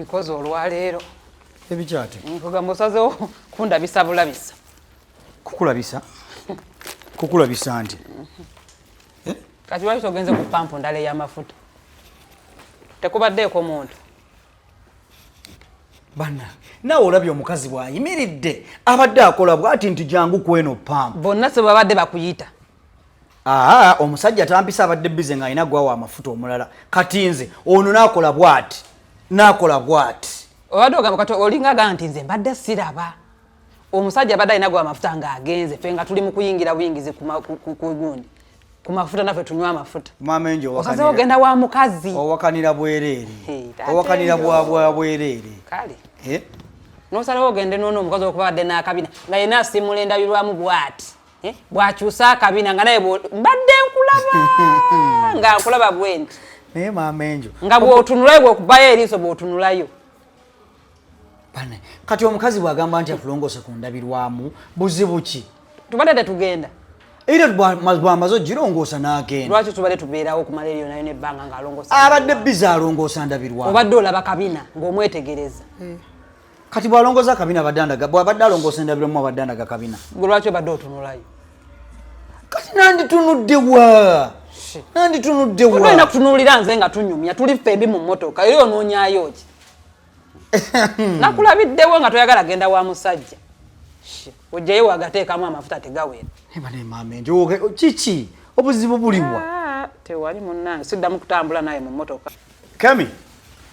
Obikoze olwaleero. Ebikyate. Nkugamba osazeewo kundabisa bulabisa. Kukulabisa? Kukulabisa nti? Eh? Kati lwaki togenze ku pampu ndala ey'amafuta? Tekubaddeeko muntu. Bana, naawe olabye omukazi bw'ayimiridde abadde akola bw'ati nti jangu kweno pampu. Bonna se babadde bakuyita. Aa, omusajja tampisa abadde bize ng'alina gwawa amafuta omulala. Kati nze ono n'akola bw'ati, n'akola bw'ati. Obadde ogamba kati olinga agamba nti nze mbadde siraba. Omusajja abadde alina gwa amafuta ng'agenze ffe nga tuli mu kuyingira buyingizi ku gundi. Ku mafuta naffe tunywa amafuta. Maama Enjo owakanira. Osazeewo ogenda wa mukazi. Owakanira bwereere. Owakanira bwa bwereere. Kale. Eh? N'osalawo ogende n'ono omukazi okuba abadde n'akabina nga yenna asiimula endabirwamu bw'ati. Eh? Bw'akyusa akabina nga naye mbadde nkulaba nga nkulaba bwenti. Naye Maama Enjo. Nga bw'otunulayo bw'okubayo eriiso bw'otunulayo. Bane, kati omukazi bw'agamba nti atulongoose ku ndabirwamu buzibu ki? Tubadde tetugenda. Era bw'amaze ogirongoosa n'agenda. Lwaki tubadde tubeerawo okumala eriyo nayo n'ebbanga ng'alongoosa? Abadde bize alongoosa ndabirwamu. Obadde olaba kabina ng'omwetegereza. Eh. Kati bw'alongoosa kabina abadde andaga, bw'abadde alongoosa endabirwamu abadde andaga kabina. Gwe lwaki obadde otunulayo? Kati nanditunudde wa? Nanditunudde wa? Olina kutunuulira nze nga tunyumya, tuli ffembi mu mmotoka, era onoonyaayo ki? Nakulabiddewo nga toyagala genda wa musajja. Ojjayo wagateekamu amafuta tegawera. Ebane maama enjo kiki? Obuzibu buliwa? Ah, tewali munnange, siddamu kutambula naye mu mmotoka. Kemi.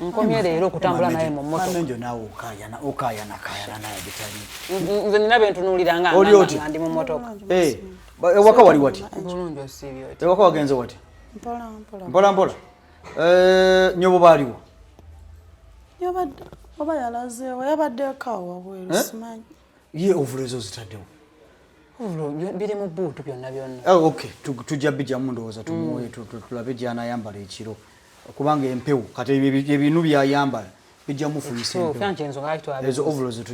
Nkomye leero okutambula naye mu mmotoka. Maama enjo naawe okaayana, okaayana, kaayana naye bitali. Nze nina be ntunuulira nga Oli oti? nga ndi mu mmotoka. Eh, ewaka wali wati? Bulungi osiibye oti? Ewaka wagenze wati? Mpola, mpola. Mpola, mpola. Eh, nyobo baaliwo? Yabadde, oba yalazeewo, yabadde eka wabweru, Eh? simanyi. Ye ovulo ezo zitaddewo? Ovulo biri mu bbuutu byonna byonna. Oh, okay, tujja bijjamu ndowooza tumuwe, tulabe gy'anaayambala ekiro. Kubanga empewo, kati ebinu by'ayambala bijja mufuyisa Ekituufu, empewo. anti ensonga lwaki twabiguze. Ezo ovulo ze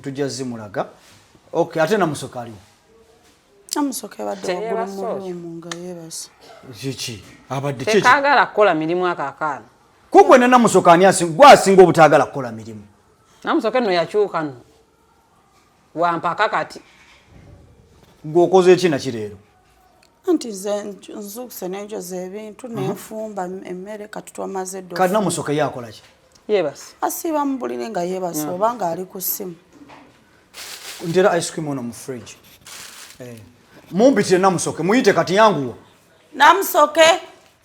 tujja zimulaga. Okay, ate Namusoke aliwo? Namusoke abadde Teyeebase waggulu mu oyo. ruumu nga yeebase. Kiki? Abadde kiki? Tekaagala kukola mirimu ako akaana. Kugwe ne Namusoke ani gwe asinga obutaagala kukola mirimu? Namusoke nno yakyuka nno. Wampaka kati. Gwe okoze eki na kireero? Anti nze nzuukuse ne njoza ebintu ne nfumba emmere kati twamaze dda Kati okufumba. Namusoke ye akola ki? Yeebase. Asiiba mu buliri nga yeebase oba ng'ali ku ssimu. Ntera ice cream ono mu fridge. Eh. Mumpitire Namusoke, muyite kati yanguwa. Namusoke.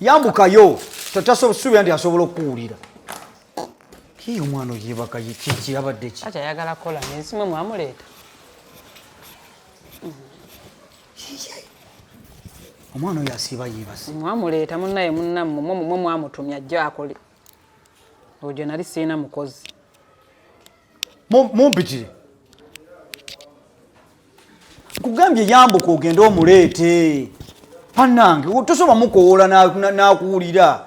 Yambukayo. Tatasobola nti asobola okukuwulira. Kii omwana oyeebaka ye kiki abadde ki? Acha ayagala kukola n'ensi mwe mwamuleeta. Omwana oyo asiiba yeebase. Mwamuleeta munnaye munnammwe, mwe mwamutumya ajje akole. Oyo nali sirina mukozi. Mumpitire. Nkugambye yambuka ogende omuleete. Bannange, tosobola mukowoola n'akuwulira.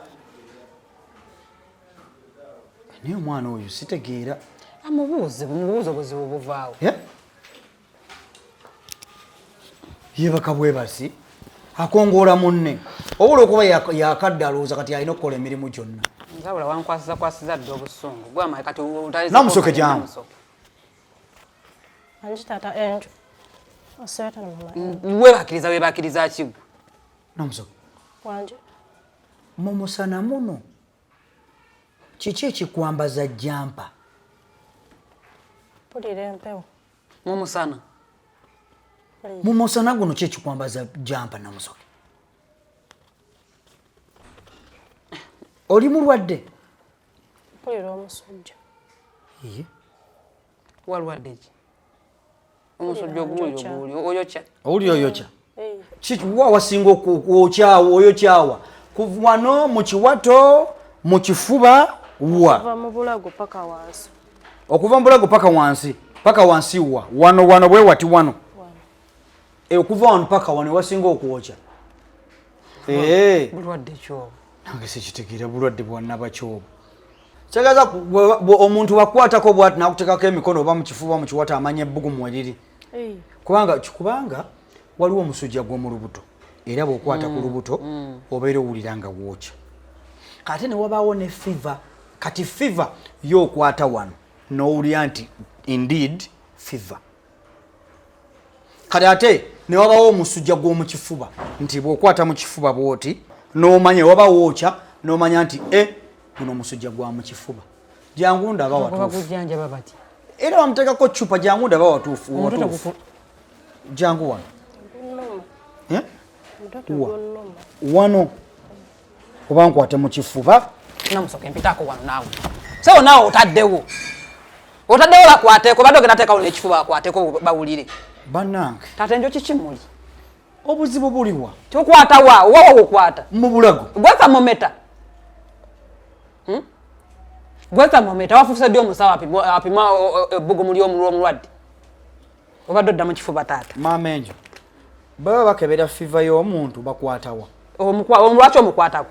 Naye omwana oyo sitegeera. Amubuuze, mubuuze obuzibu buvaawo. Eh? Yeebaka bwebasi, akongoola munne. Obula okuba yakadde alowooza kati alina okukola emirimu gyonna. Nzabula wankwasiza kwasiza dda obusungu. Gwe amaye kati otaliza Namusoke kukola jangu. Namusoke. Anji tata Enjo. Oseta na mama. Weebakiriza, weebakiriza ki gwe? Namusoke. Wanje. Mu musana muno kiki ekikwambaza jjampa? Mpulira empewo. Mu musana. Mu musana guno ki ekikwambaza jjampa Namusoke? Oli mulwadde? Mpulira omusujja. Iye. Walwadde ki? Omusujja oguwulira oguwulira, oyokya. Owulira oyokya? Eh. Kiki wa wasinga okwokyawa, oyokyawa? Kuva wano mu kiwato, mu kifuba, wa? Okuva mu bulago paka wansi. Okuva mu bulago paka wansi. Paka wansi wa? Wano, wano bwe wati wano. Wano. Okuva wano paka wano wasinga okwokya. Bulwadde ki obwo? Nange sikitegeera bulwadde bwa nnabakyobo. Kitegeeza omuntu bw'akukwatako bw'ati n'akuteekako emikono oba mu kifuba mu kiwato amanya ebbugumu we liri. Kubanga waliwo omusujja gw'omu lubuto era bw'okwata ku lubuto obeera owulira nga wokya. Ate ne wabaawo ne fever. Kati fever yokwata wano n'owulira nti indeed fever. Kati ate ne wabawo omusujja gw'omu kifuba, nti bw'okwata mu kifuba bw'oti n'omanya waba wookya, n'omanya nti e guno omusujja gwa mu kifuba. Jangu ndaba watuufu. Bagujjanjaba bati? Era bamuteekako cupa. Jangu ndaba watuufu. Omutwe watuufu. Jangu wano. Gunnuma. Eh? Omutwe Wa? tegunnuma. Wano oba nkwate mu kifuba? Namusoke, mpitaako wano naawe. Sewo, naawe otaddewo, otaddewo bakwateko. Badde ogenda teekawo n'ekifuba bakwateko bawulire. Bannange. Taata, enjo kikimuli. Obuzibu buliwa? Tokwata wa? Owawa okwata? Mu bulago. Gwe thermometer. Gwe thermometer, wafuuse ddi omusawo apima ebbugumu ly'omulwadde? Obadde odda mu kifuba, taata. Maama, enjo baba bakebera fever y'omuntu bakwatawa? Lwaki omukwatako?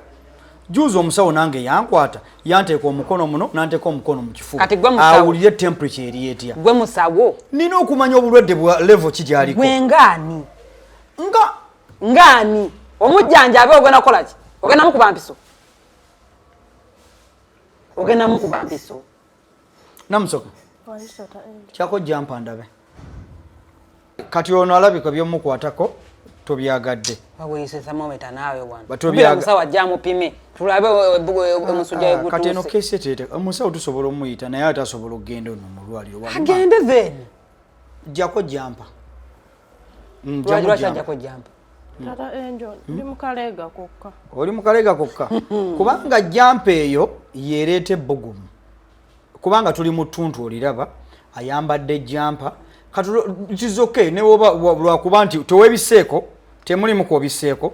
Juzi omusawo nange yankwata, yanteeka omukono muno, nanteeka omukono mu kifuba. Kati gwe musawo. Awulire temperature eri etya. Gwe musawo? Nina okumanya obulwadde bwa level ki gyaliko. Gwe ngaani? Nga Ngaani omujjanjabe? Ogenda kukola ki? Ogenda mukuba mpiso? Ogenda mukuba mpiso? Namusoka. Wangi, tata Angel. Kyako jumper ndabe. Kati ono alabika byomukwatako tobyagadde. Waweyise thermometer naawe wano. Batobyaga- Omusawo ajja amupime, tulabe omusujja Ah, kati eno wegutuuse. kesi eteete omusawo tusobola omuyita, naye ate asobola okugenda ono mu lwaliro. Agende then. Jjako jumper. Lwaki Jjamu jumper. ajjako jumper? Tata Angel, ndi mukaleega kokka. Oli mukalega kokka, kubanga jumper eyo yereeta ebbugumu, kubanga tuli mu ttuntu, oliraba ayambadde jumper. Katizoke newoba lwakuba nti teweebiseeko, temulimu kwobiseeko.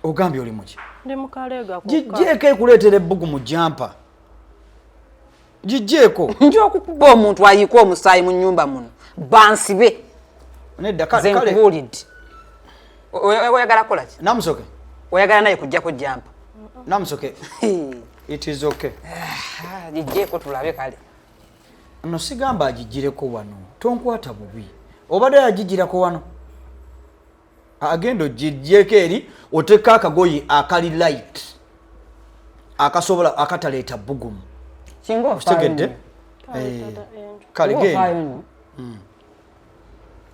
Ogambye oli muki? Ndi mukaleega kokka. Gijjeeko, ekuleetera ebbugumu jumper, gijjeeko. Nja okukuba omuntu ayiike omusaayi mu nnyumba muno, bansibe. Nedda. Nze kale nkubuulidde. Oyagala kukola ki? Namusoke. Oyagala naye kujjako jumper? Namusoke, it is okay. Gijjeeko tulabe kale. No, sigamba agigireko wano, tonkwata bubi. Obadde yagigirako wano, agenda ogijjeko eri, oteka akagoye akali light, akasobola akataleeta bbugumu. Kinga ofaayo Okitegedde? nnyo. Kale, Eh, tata Angel. Kale Nga genda. ofaayo nnyo.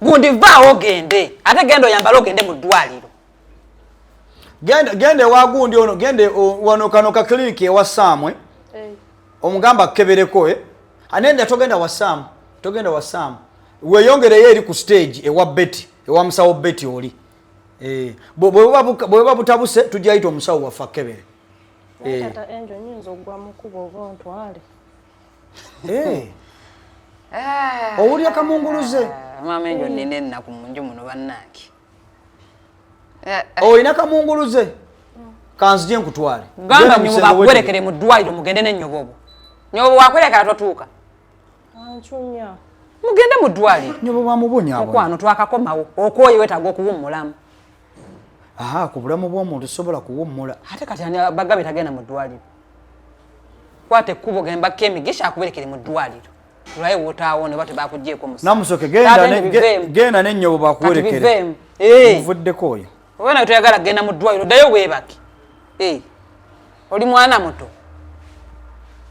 Gundi, vaawo ogende, ate genda oyambale ogende mu ddwaliro. Genda, genda ewa gundi ono, genda wano kano ka clinic ewa Saamwe. Eh, Omugamba akkebereko. Eh, anenda togenda wa Saamu, togenda wa Saamu, weeyongereyo eri ku stage ewa Betty, ewa musawo Betty oli. Eh, bwe buba butabuse, tujja yita omusawo waffe akkebere. Naye Eh. tata Angel, nyinza okugwa mu kkubo oba ontwale. Eh. Owulira kamunguluze? Ah, maama enjo, nina ennaku mu nju muno bannange. Olina kamunguluze? Kanzije nkutwale. Gamba Genda mu nyobo kisenge. bakuwerekere mu ddwaliro, mugende n'ennyobobo. Nyobo wakwerekera totuuka. Ancunya. Mugende mu ddwaliro. Nyobo bamubonyabonya. Mukwano, twakakomawo, okwoyo wetaaga okuwummulamu. Aha, ku bulamu bw'omuntu sobola kuwummula. Ate kati ani bagambye tagenda mu ddwaliro? Kwata ekkubo, gembako emigisha akuberekere mu ddwaliro, tulabe wootaawo oba tebakugyeko musa. Namusoke, genda. Ate biveemu. Genda n'ennyobo Kati bakuwerekere. biveemu. Eh. Muvuddeko oyo. Oba nawe toyagala kugenda mu ddwaliro, ddayo weebake. Eh. Oli mwana muto.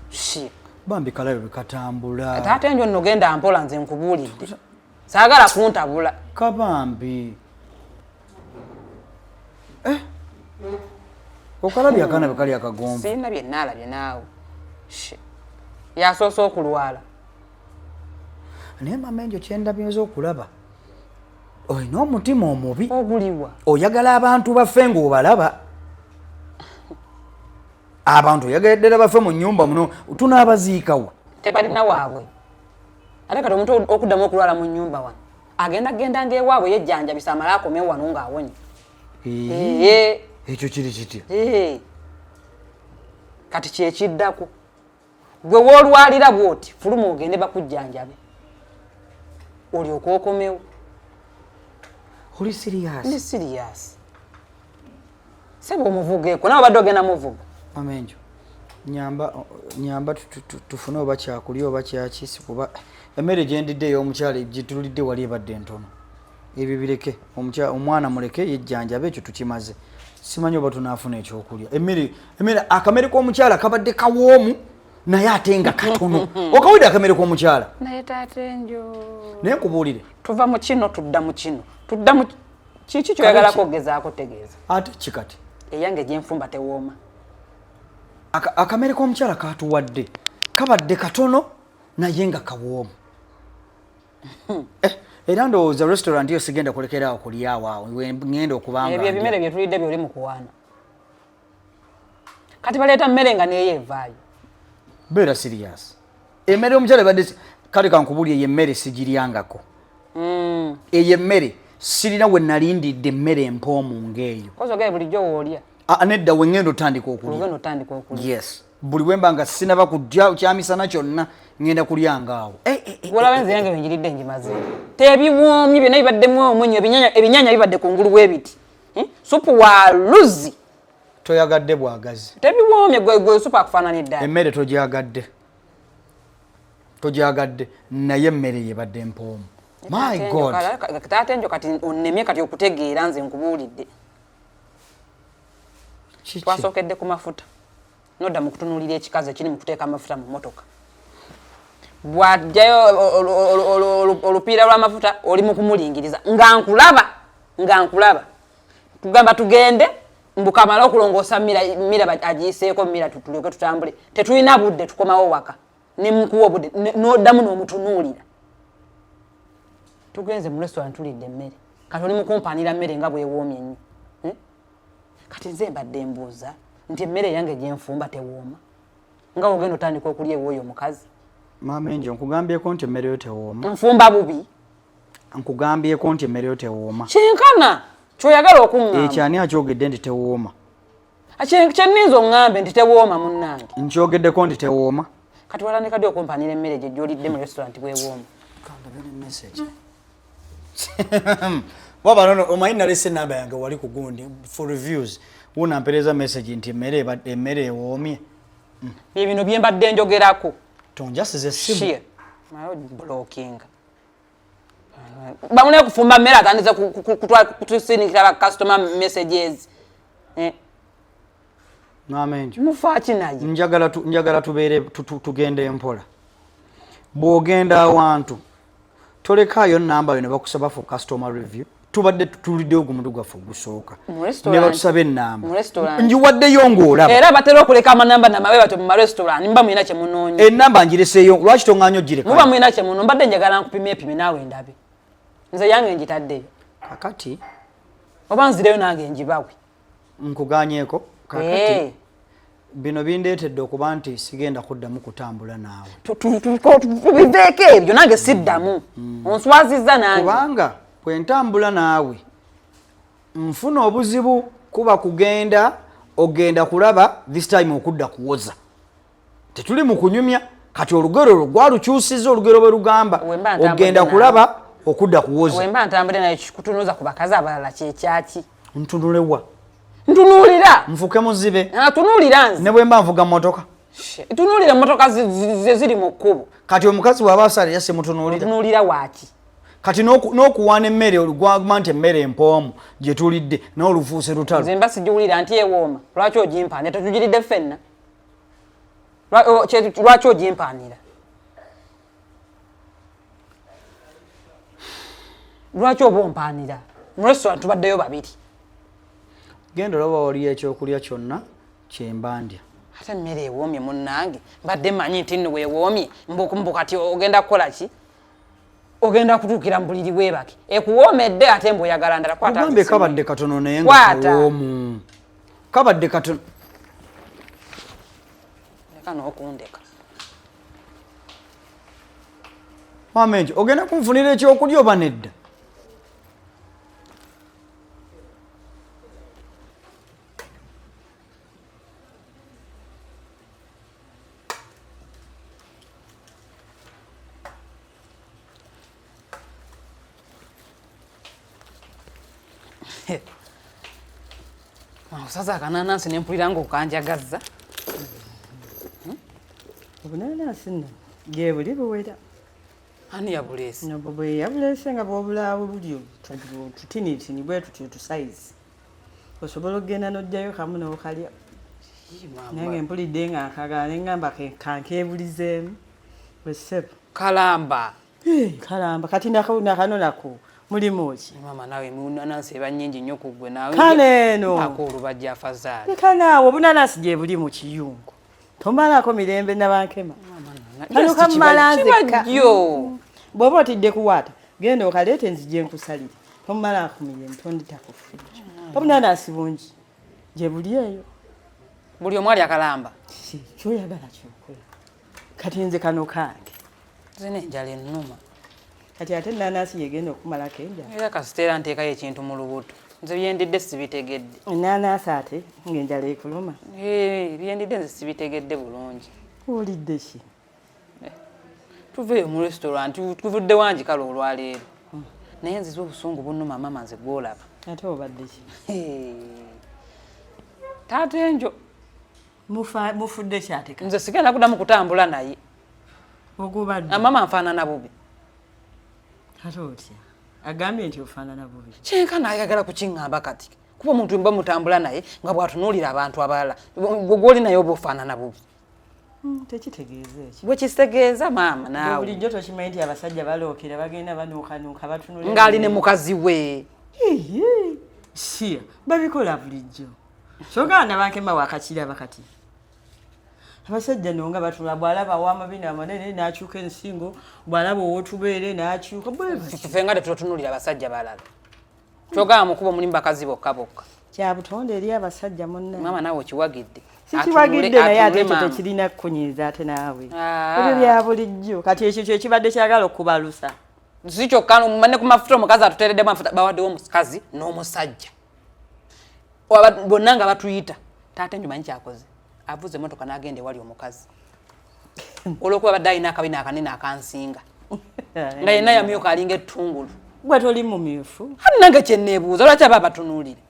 Shi. Bambi kalabe bwe katambula. Taata enjo nno, genda mpola, nze nkubuulidde, saagala kuntabula. Kabambi. Eh? Okalabye akaana bwe kali akagomba? Sirina bye naalabye naawe. Shi. Yasoose okulwala. Naye mama enjo, kyendabinza okulaba, olina omutima omubi. Oguliwa? Oyagala abantu baffe ng'obalaba abantu, oyagala ddala baffe mu nnyumba muno, tunaabaziikawa? Tebalina waabwe. Ate kati omuntu okuddamu okulwala mu nnyumba wano, agenda genda ngaewaabwe yejjanjabisa, amale akome wano ng'awonye. Ee. Ekyo kiri kitya? Ee. Kati kyekiddako, gwe woolwalira bwoti, fuluma ogende bakujjanjabe, olyoke okomewo. Oli serious? Ndi serious. Sebe omuvugeeko nawe, obadde ogenda muvuga. Mama enjo, nyamba, nyamba tufune oba kyakulya oba kyakisi, kuba emmere gyendidde ey'omukyala gitulidde wali ebadde ntono. Ebyo bireke, omwana muleke yejjanjabe, ekyo tukimaze. Simanyi oba tunaafuna ekyokulya. Emmere, emmere, akamere k'omukyala kabadde kawoomu naye ate nga katono. Okawulidde akamere k'omukyala? Naye taata enjo. Naye nkubuulire. Tuva mu kino tudda mu kino. Tudda mu kiki kyoyagalako okugezaako tegeeza? Ate ki kati? Eyange gye nfumba tewooma. Akamere k'omukyala katuwadde kabadde katono naye nga kawoomu. Era ndowooza restaurant yo sigenda kulekeraawo kulyawo awo ngenda okubanga ebyo ebimere bye tulidde byoli mu kuwaana. Kati baleeta mmere nga neyo evaayo. Beera serious. Emmere y'omukyala ebadde kale kankubulye eyo emmere sigiryangako. Eyo emmere sirina we nalindidde emmere empoomu ng'eyo. Kozi ogere bulijjo woolya. Ah, nedda we ngenda otandika okulya. Ogenda otandika okulya. Yes. Buli wemba nga sinaba kujja kyamisana kyonna ngenda kulya ngaawo. Gwolaba nze yange wenjiridde ngimaze. Tebiwoomye byonna bibaddemu omunnyo, ebinyaanya bibadde kungulu w'ebiti. Supu wa luzzi. Toyagadde bwagazi. Tebiwoomye gwe supu akufaanana eddala. Emmere togyagadde. Togyagadde naye emmere yebadde mpoomu. My God. Taata enjo kati onnemye kati okutegeera nze nkubuulidde. Twasookedde ku mafuta. Nodda mu kutunuulira ekikazi ekiri mu kuteeka amafuta mu mmotoka. Bw'aggyayo olupiira lw'amafuta oli mu kumulingiriza nga nkulaba, nga nkulaba. Tugamba tugende mbu kamale okulongoosa mira agiyiseeko mira tulyoke tutambule. Tetulina budde tukomawo waka. Ne mukuwa obudde n'oddamu n'omutunuulira. Tugenze mu restaurant tulidde emmere. Kati oli mu kumpanira mmere nga bw'ewoomye ennyo. Kati nze mbadde mbuuza nti emmere yange gye nfumba tewooma. Nga ogenda otandika okulya ew'oyo omukazi. Maama Enjo, nkugambyeko nti emmere yo tewooma. Nfumba bubi. Nkugambyeko nti emmere yo tewooma. Kyenkana ky'oyagala okuŋŋamba. Ekyo ani akyogedde nti tewooma? Kye nninza oŋŋambe nti tewooma munnange. Nkyogeddeko nti tewooma. Kati watandika ddi okumpanira emmere gye gy'olidde mu restaurant bw'ewooma? Kandabe ne message. Waba nono omanyi nalese enamba yange wali ku gundi for reviews. Wuna mpereza message nti emmere ewoomye. Bye bino bye mbadde njogerako. Tonjasize essimu. Naye blocking. Bamune kufumba mmere atandise kutusindikira ba customer messages. Maama Enjo. Mufa ki naye? Njagala tubeere tugende mpola. Bw'ogenda awantu tolekaayo namba yo ne bakusaba for customer review. Tubadde tutuliddewo ku mutu gwaffe ogusooka. Mu restaurant. Ne batusaba ennamba. Mu restaurant. Ngiwaddeyo ng'olaba. Era batera okuleka amanamba namabe batyo mu restaurant, muba mulina kye munoonya. Ennamba ngireseeyo, lwaki toŋŋaanya ogirekayo? Muba mulina kye munoonya, mbadde njagala nkupime epime naawe ndabe. Nze yange ngitaddeyo. Kakati. Oba nzireyo nange ngibawe. Nkugaanyeeko. Kakati. Bino bindeetedde okuba nti sigenda kuddamu kutambula naawe. Tubiveeko ebyo nange siddamu. Onswazizza nange. Kubanga bwe ntambula naawe nfuna obuzibu kuba kugenda ogenda kulaba this time okudda kuwoza. Tetuli mu kunyumya kati olugero olwo gwalukyusizza olugero bwe lugamba ogenda kulaba okudda kuwoza. Bwe mba ntambudde naye kutunuuza ku bakazi abalala kye kyaki? Ntunulewa? Ntunuulira. Nfuke muzibe. Tunuulira nze. Ne bwe mba nvuga mmotoka. Tunuulira emmotoka ze ziri mu kkubo. Kati omukazi bw'aba asala era simutunuulira. Otunuulira waaki? Kati n'okuwaana emmere olugwaguma nti emmere empoomu gye tulidde n'olufuuse lutalo. Nze mba sigiwulira nti ewooma. Lwaki ogimpaanira? Tetugiridde ffenna. Lwaki ogimpaanira? Lwaki oba ompaanira? Mu restaurant tubaddeyo babiri. Genda olaba waliyo ekyokulya kyonna kye mba ndya. Ate emmere ewoomye munnange, mbadde mmanyi nti nno weewoomye, mbu kati ogenda kukola ki? Ogenda kutuukira mu buliri weebake. Ekuwoomedde ate mbu oyagala ndala. Kwata Kugambe nze kabadde simu. katono naye nga Kwata. kawoomu. Kabadde katono. Leka n'okundeka. Maama Enjo, ogenda kunfunira ekyokulya oba nedda? Osaza akananansi ne mpulira ng'okanjagazza. Obunanansi nno gye buli buwera. Ani yabuleese? Nabwo bwe yabuleese nga bw'obulaawo buli otutinitini bwe tutyo otusayizi. Osobola okugenda n'oggyayo kamu n'okalya. Nange mpulidde nga nkagala ne ŋŋamba kankeebulizeemu. Gwe ssebo. Kalamba. Kalamba kati nakano nako mulimu ki? Maama naawe munanansi eba nnyingi nnyo ku ggwe naawe. Kale eno. Ako olubajja afazaali. Leka naawe obunanansi gye buli mu kiyungu. Tomalako mirembe nabankema. Kano kamala nzekka. Bw'oba otidde kuwaata genda okaleete nzije nkusalire. Tomalako mirembe tondita ku ffujjo. Obunanansi bungi gye buli eyo. Buli omu alya kalamba. Kyoyagala kyokola. Kati nze kano kange. Nze n'enjala ennuma. Kati ate ennaanansi yegenda okumalako enjala. Era kasita era nteekayo ekintu mu lubuto. Nze byendidde sibitegedde. Ennaanansi ate ng'enjala ekuluma. Byendidde nze sibitegedde bulungi. Olidde ki? Tuveeyo mu restaurant, tuvudde wangi kale olwaleero. Naye nzize obusungu bunnuma maama nze gw'olaba. Ate obadde ki? Taata Enjo. Mufudde ki ate? Nze sigenda kuddamu kutambula naye. Ogubadde. Mama nfaanana bubi. Ate otya? Agambye nti ofaanana bubi. Kyenkana ayagala kukiŋŋamba kati. Kuba omuntu mba mutambula naye nga bw'atunuulira abantu abalala. Gw'oli naye oba ofaanana bubi. Tekitegeeza ekyo. Bwe kitegeeza maama naawe. Bulijjo tokimanyi nti abasajja balookera bagenda banuukanuuka batunulira. Ng'ali ne mukazi we. Siya, babikola bulijjo. Kyokka nabankema wakakiraba kati. Abasajja no nga batula bw'alaba ow'amabina amanene n'akyuka ensingo, bw'alaba ow'otubeere n'akyuka. Ffe nga tetutunuulira abasajja balala. Kyogamba mu kkubo mulimu bakazi bokka bokka. Kya butonde eri abasajja munne. Maama naawe okiwagidde. Sikiwagidde naye ate ekyo tekirina kukunyiiza ate naawe. Ebyo bya bulijjo. Kati ekyo kye kibadde kyagala okubalusa. Si kyokka ne ku mafuta omukazi atuteereddemu amafuta bawaddewo omukazi n'omusajja. Bonna nga batuyita. Taata Enjo manyi kyakoze. Avuze emmotoka n'agenda ewali omukazi. Olw'okuba abadde alina akabina akanene akansinga. Nga yenna yamyuka alinga ettungulu. Gwe toli mumyufu. Ate nange kye neebuuza lwaki aba abatunuulire?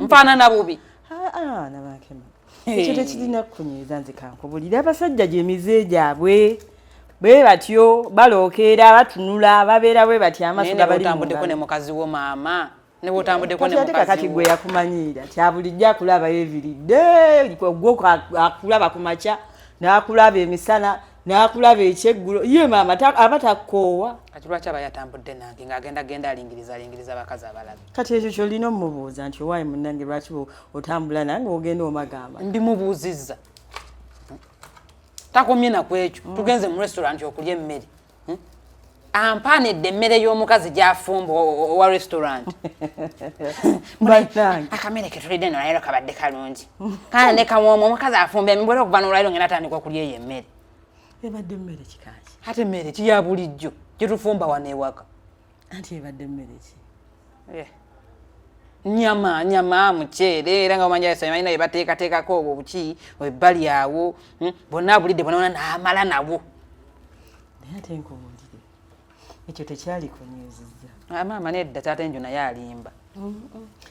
Nfaanana bubi. Nabankema. Ekyo tekirina kukunyiiza nze kankubulire. Abasajja gy'emize gyabwe. Bwe batyo balookeera batunula babeera bwe batyo amaaso gabali mu ngalo. Ne mukazi wo maama. Ne bw'otambuddeko ne mukazi wo. Kati gwe yakumanyiira kya bulijjo akulaba everyday gwe akulaba ku makya n'akulaba emisana n'akulaba ekyeggulo ye maama aba takkoowa. Kati lwaki aba yatambudde nange ng'agenda genda alingiriza alingiriza abakazi abalala? Kati ekyo ky'olina omubuuza nti owaayi munnange lwaki otambula nange ogenda omagamba. Mbimubuuzizza. Takomye na ku ekyo. Tugenze mu restaurant okulya emmere. Ampaanidde emmere y'omukazi gy'afumba owa restaurant. Akamere ke tulidde nno leero kabadde kalungi. Kale ne kawoomu omukazi afumba emmere okuva n'olwaleero ngenda atandika okulya eyo emmere. Ebadde mmere kika ki? Ate emmere ki ya bulijjo gye tufumba wano ewaka? Anti ebadde mmere ki? Nyama, nyama, muceere, era nga omanyi abalina bye bateekateekako obwo buki ebbali awo, bonna abulidde bonna bonna n'amala nabwo. Naye ate nkubuulire, ekyo tekyali kunyiizizza. Maama nedda, taata Enjo naye alimba.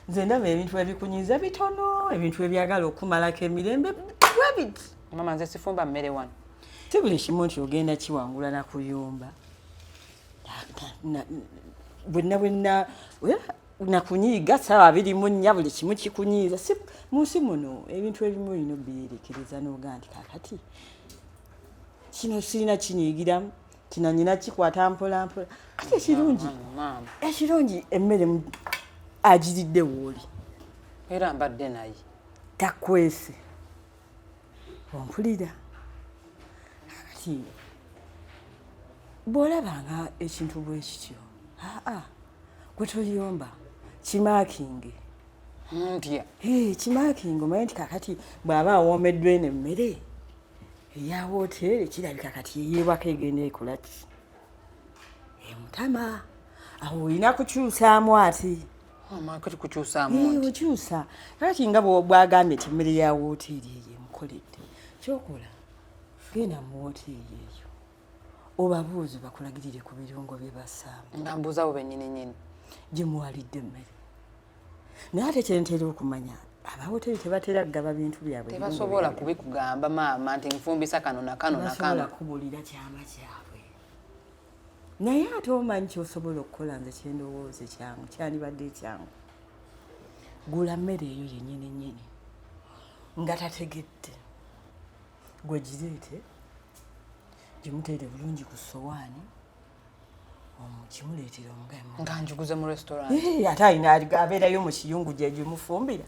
Nze ndaba ebintu ebikunyiiza bitono, ebintu ebyagala okumalako emirembe bwe biti. Maama nze sifumba mmere wano. Si buli kimu nti ogenda kiwangula na kuyomba. Bwenna bwenna nakunyiiga ssaawa 24 buli kimu kikunyiiza. Si mu nsi muno ebintu ebimu olina obbiyerekereza n'ogaa nti kaakati kino sirina kinyiigiramu, kino nnyina kikwata mpola mpola. Kati ekirungi ekirungi emmere agiridde w'oli. Era mbadde naye. Takwese. Ompulira. Kati bw'olabanga ekintu bwe kityo, aa gwe toyomba kimaakinge. Ntya. Kimaakinge omanye nti kaakati bw'aba awoomeddwa eno emmere eya wooteeri kirabika kati eyeewaka egenda ekola ki? Emutama. Awo olina kukyusaamu ati. Kati kukyusaamu nti? Okyusa. Kakati nga bw'agambye nti emmere ya wooteeri eyo emukoledde. Ky'okola, genda mu wooteeri eyo. Obabuuze bakulagirire ku birungo bye bassaamu. Nga mbuuza bo bennyini nnyini. Gye muwalidde emmere. Naye ate kye ntera okumanya, aba wooteeri tebatera kugaba bintu byabwe. Tebasobola kubikugamba maama nti nfumbisa kano na kano na kano. Tebasobola kubuulira kyama kyabwe. Naye ate omanyi ky'osobola okukola nze kye ndowooza ekyangu, kyandibadde ekyangu. Gula mmere eyo yennyini nnyini nga tategedde, gwe gireete gimuteere bulungi ku ssowaani, omukimuleetere omugambe Nga njiguze mu restaurant? Ate alina abeerayo mu kiyungu gye gimufumbira.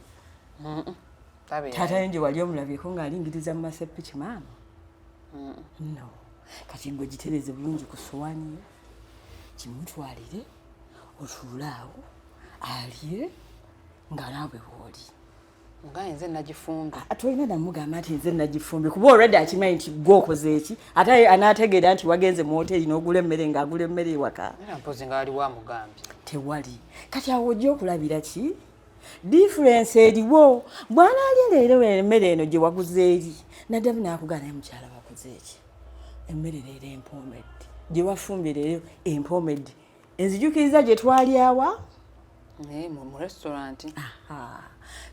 Tabeerayo. Taata ye gye wali omulabyeko ng'alingiriza mu masepiki maama? No. Kati gwe gitereze bulungi ku ssowaani ye, kimutwalire, otuule awo alye nga naawe bw'oli. Nga nze nagifumbye? Tolina namugamba nti nze nagifumbye, kuba already akimanyi nti gwe okoze eki. Ate anaategeera nti wagenze mu hoteri n'ogula emmere ng'agula emmere ewaka? Era mpozi nga waliwo amugambye. Tewali. Kati awo ojja okulabira ki difference eriwo. Bw'anaalya leero emmere eno gye waguze eri, naddamu n'akugana, "Naye mukyala, wakoze eki? Emmere leero empoomedde, gye wafumbye leero empoomedde, enzijukiriza gye twalyawa." Naye mu restaurant. Aha.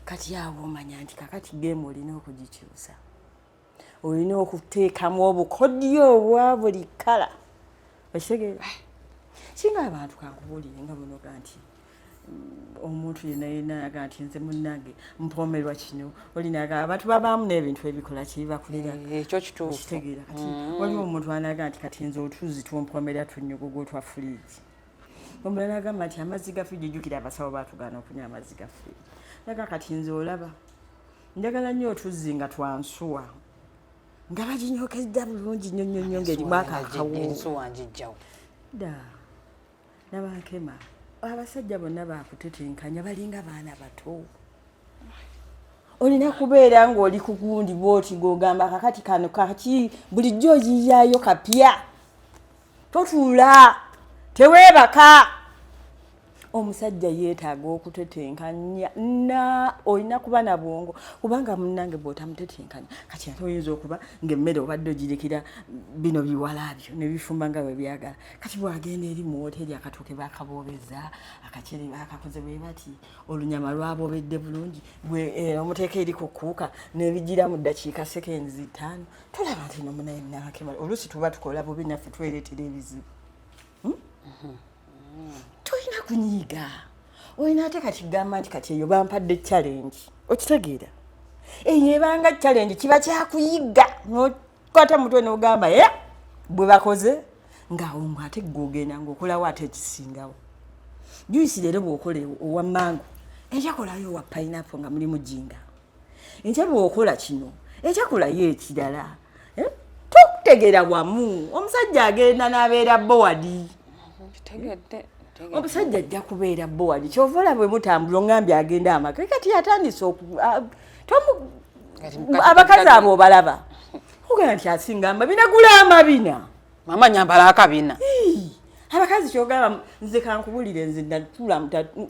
Kati awo omanya nti kakati game olina okugikyusa, olina okuteekamu obukodyo obwa buli kala, okitegeera? Singa abantu, kankubuulire, nga bunoga nti omuntu yenna yenna aga nti nze munnange mpoomerwa kino, olinaga abantu babaamu n'ebintu ebikola kibakulira. Ekyo kituufu. Okitegeera? Kati waliwo omuntu anaga nti kati nze otuzi tumpomera tunyogogo otwa fridge. Omulala agamba nti amazzi ga fridge. Jjukira abasawo batugaana okunywa amazzi ga fridge. Naga kati nze olaba njagala nnyo otuzzi nga twansuwa, nga baginyokezza bulungi nnyo nnyo nnyo, ng'erimu ako akawoowo. Ensuwa njijjawo. Dda nabankema, abasajja bonna bakutetenkanya, balinga baana bato. Olina kubeera ng'oli ku gundi bwoti, ng'ogamba kakati kano kaki, bulijjo oyiyayo kapya, totuula, teweebaka. Omusajja yeetaaga okutetenkanya na olina kuba na bwongo, kubanga munnange bw'otamutetenkanya, kati ate oyinza okuba ng'emmere obadde ogirekera bino biwala byo ne bifumba nga bwe byagala. Kati bw'agenda eri mu wooteeri, akatooke bakaboobeza, akacere bakakoze bwe bati, olunyama lwabobedde bulungi, gwe omuteeka eri ku kuuka nebigira mu ddakiika seconds 5. Tolaba nti no munaye nakema oluusi tuba tukola bubi, naffe twereetera ebizibu. Tolina kunyiiga, olina ate kati gamba nti kati eyo bampadde challenge, okitegeera? Eyo ebanga challenge, kiba kyakuyiga, nokwata mutwe nogamba e bwe bakoze ngaawo, ate gwe ogenda ngaokolawo ate ekisingawo. Juice leero bw'okola owa mango, ekyakolayo owa pineapple nga mulimu ginger. Enkya bw'okola kino, ekyakolayo ekirala. Eh? Tokutegera wamu, omusajja agenda n'abeera bored. Kitegedde. Omusajja ajja kubeera bored. Kyova olaba bwe mutambula, ongambye agenda amaka, kati atandise abakazi abo obalaba ogamba nti asinga amabina, gula amabina. Mama, nyambala akabina. Abakazi kyogamba, nze kankubulire, nze natuula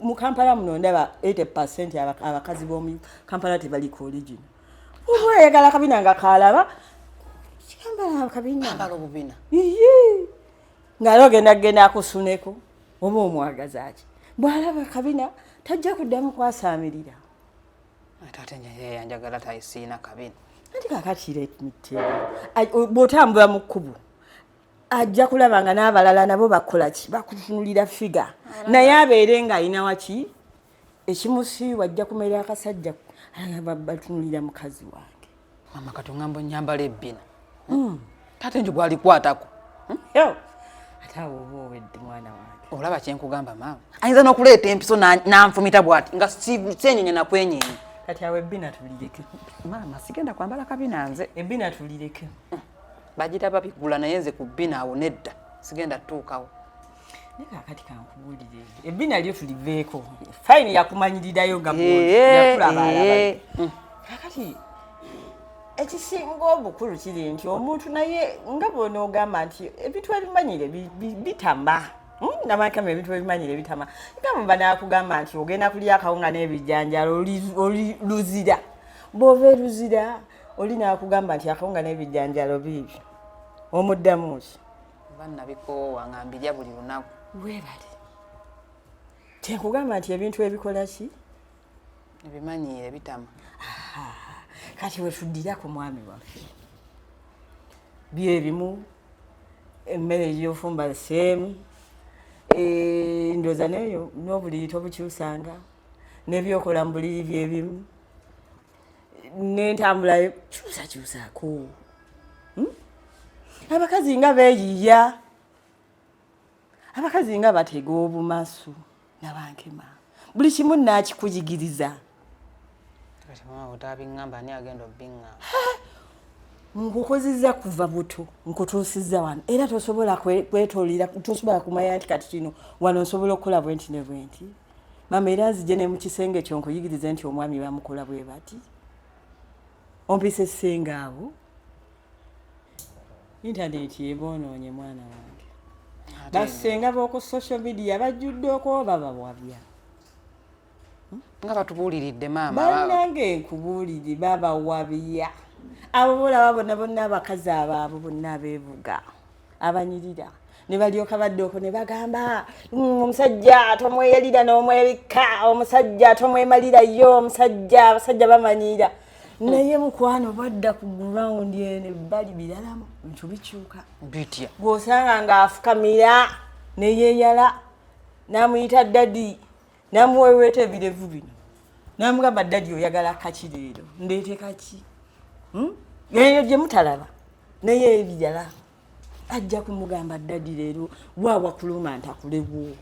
mu Kampala muno, ndaba 80% abakazi b'omu Kampala tebaliko original. Oba oyagala akabina nga kalaba, kyambala akabina. Ambala obubina. Iye, ng'ate ogenda kugenda akusuneko, oba omwagaza ki? Bw'alaba kabina tajja kuddamu kwasaamirira. Ate ate nje njagala tayisiina kabina. Anti kakati let me tell you, bw'otambula mu kkubo ajja kulaba nga n'abalala nabo bakola ki, bakutunulira figure, naye abeere ng'alina waki ekimusiiwa, ajja kumera akasajja batunulira mukazi wange. Mama, kati oŋŋamba onyambala ebbina, tate nje gwalikwatako? Yo, ate awo oba owedde, mwana wange. Olaba kyenkugamba maama, ayinza n'okuleeta empiso nanfumita bwati nga syenyenya nakwenyenya. Kati awo ebbina tulireke. Maama, sigenda kwambala kabina nze. Ebbina tulireke. Bagira babigula, naye nze ku bbina awo nedda, sigenda tutuukawo. Naye kakati kankubuulire, ebbina lyo tuliveeko, fine, yakumanyirirayo nga yakulaba alaba. Kakati ekisinga obukulu kiri nti omuntu naye nga bw'onoogamba nti ebintu ebimanyire bitama. Nabankama ebintu ebimanyire bitama, gamba banakugamba nti ogenda kulya akawunga n'ebijanjalo, oli Luzira, bw'ova e Luzira oli nakugamba nti akawunga n'ebijanjalo biibyo, omuddamu ki? Oba nabikoowa nga mbirya buli lunaku. Weebale, kyenkugamba nti ebintu ebikola ki? Ebimanyiire bitama. Kati wetuddira ku mwami waffe, byebimu, emmere gyofumba same, ndowooza neyo n'obuliri tobukyusanga. N'ebyokola mu buliri byebimu n'entambula yo, kyusakyusaako. Abakazi nga beeyiya, abakazi nga batega obumasu. Nabankema, buli kimu naakikuyigiriza. Kati mama bw'otabiŋŋamba, ani agenda obbiŋŋamba? Nkukozeza kuva buto, nkutuusizza wano, era tosobola kwetoolera, tosobola kumanya nti kati kino wano nsobola okukola bwe nti ne bwe nti. Mama, era nzije ne mu kisenge kyo nkuyigirize nti omwami bamukola bwe bati. Ompisa essenga awo, intaneti eboonoonye mwana wange. Bassenga b'oku social media bajjudde okuba babawabya. Nga batubuuliridde, maama. Bannange, nkubuulire, babawabya. Abo bolaba bonna bonna, abakazi abo, abo bonna abeevuga, abanyirira, ne balyoka badde okwo ne bagamba, omusajja tomweyalira n'omwebikka, omusajja tomwemalirayo, omusajja, abasajja bamanyiira." Naye mukwano, badda ku ground eno ebbali biralamu, bintu bikyuka. Bitya? Gw'osanga ng'afukamira neyeyala, n'amuyita daddy, n'amuweweeta ebirevu bino, n'amugamba, "Daddy, oyagala kaki leero? Ndeete kaki?" Hmm? Eyo gye mutalaba, naye ebirala ajja kumugamba, "Daddy, leero waawa kuluma ntakulewo."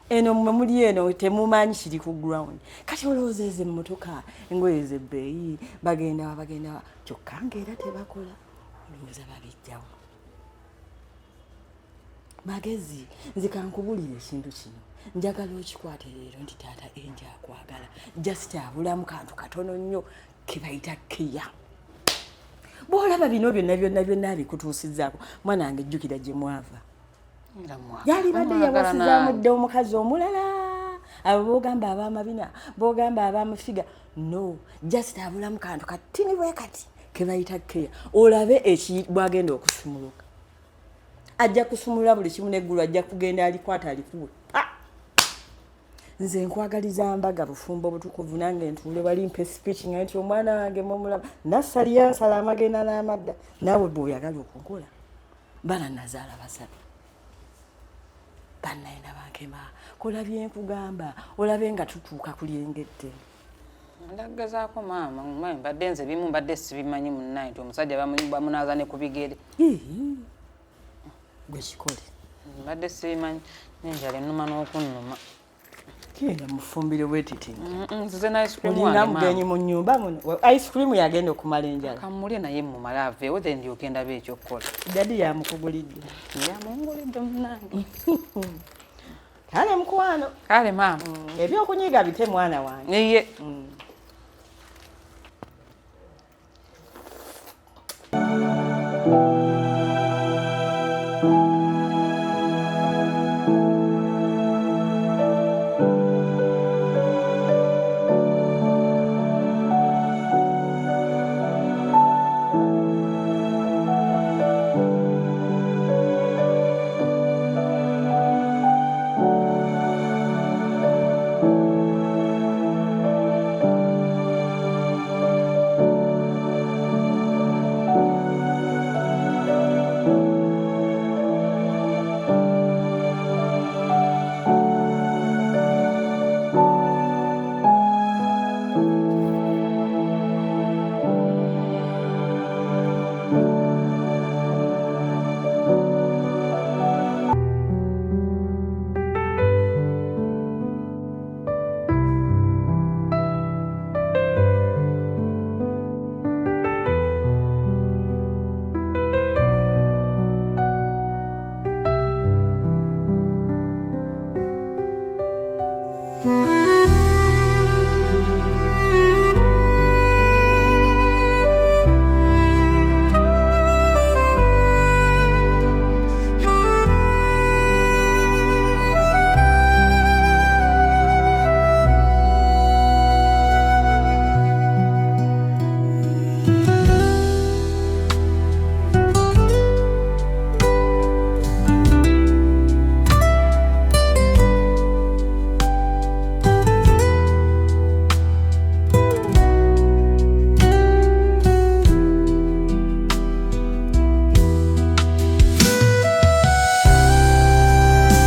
Eno mmwe muli eno temumanyi kiri ku ground. Kati olowooza ezo emmotoka, engoye zebbeeyi, bagenda wa, bagenda wa, kyokka ngaera tebakola. Olowooza babijjawo magezi? Nze kankubulira ekintu kino, njagala okikwate leero nti taata enja akwagala, just abulamu kantu katono nnyo kebayita keya. Bw'olaba bino byonna byonna byonna abikutuusizaako, mwana wange, jjukira gye mwava. Yalibadde yawasizaamu dda omukazi omulala. Abo bogamba abamabina, bogamba abamufiga, no, just abulamu kantu katini bwe kati kebayita keya. Olabe eki bwagenda okusumuluka, ajja kusumulula buli kimu neggulu ajja kugenda alikwata alikuwe. Nze nkwagaliza mbaga, bufumbo butukuvu. Nange ntuule wali mpe speech nga nti omwana wange mumulaba nassali yansala amagenda n'amadda. Naawe bw'oyagala okunkola, bana nazaala basatu bannaye. Nabankema, kola byenkugamba, olabe nga tutuuka ku lyengedde. Ndagezaako maama. Maama, mbadde nze bimu mbadde sibimanyi munnaye nti omusajja bamunaaza ne ku bigere. Gwe kikole. Mbadde sibimanyi, nenjala ennuma n'okunnuma. Genda mufumbire bwetiti. Nzize na ice cream olinga wange maama. Mugenyi mu nyumba muno, ice cream yagenda okumala enjala. Kamulye naye mumale aveewo, then ndyoke ndabe ekyokukola. Daddy yamukugulidde? Yamungulidde munange. Kale mukwano. Kale maama. Ebyokunyiga bite, mwana wange. Iye.